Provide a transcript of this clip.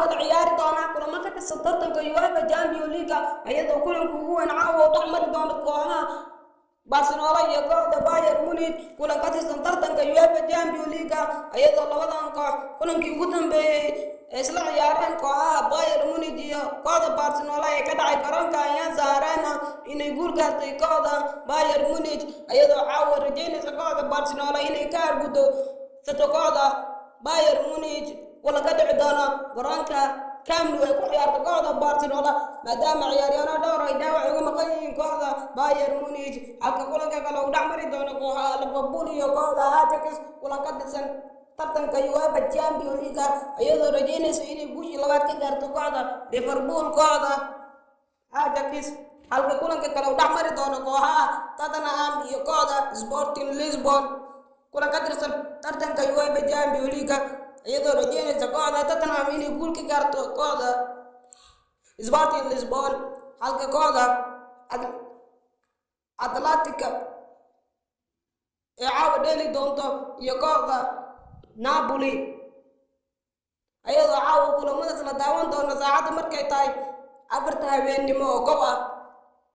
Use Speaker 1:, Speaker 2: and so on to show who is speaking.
Speaker 1: Caawa la ciyaari doonaa kulamo ka tirsan tartanka UEFA Champions League, iyadoo kulanka ugu weyn caawa uu dhex mari doono kooxaha Barcelona iyo kooxda Bayern Munich, kulan ka tirsan tartanka UEFA Champions League, iyadoo labadan koox kulankii ugu dambeeyey ay isla ciyaareen kooxaha Bayern Munich iyo kooxda Barcelona ee ka dhacay garoonka Allianz Arena inay guul gaartay kooxda Bayern Munich, iyadoo caawa rajeynaysa kooxda Barcelona inay ka argudo sato kooxda Bayern Munich kulan ka dhici doona garoonka Camp Nou ay ku ciyaarto kooxda Barcelona, maadaama ciyaaryahanno dhowr ay dhaawac uga maqan yihiin kooxda Bayern Munich. Halka kulanka kale uu dhex mari doono kooxaha Liverpool iyo kooxda Ajax, kulan ka tirsan tartanka UEFA Champions League, iyadoo rajeynaysa inay guushii labaad ka gaarto kooxda Liverpool kooxda Ajax. Halka kulanka kale uu dhex mari doono kooxaha Tottenham iyo kooxda Sporting Lisbon, kulan ka tirsan tartanka UEFA Champions League, iyadoo rajeynaysa kooxda Tottenham inay guul ka gaarto kooxda Sporting Lisbon. Halka kooxda Atlantica ee caawa dheeli doonto iyo kooxda Napoli, iyadoo caawa kulamadaas la daawan doono saacadda markay tahay 4ta habeennimo oo gob ah.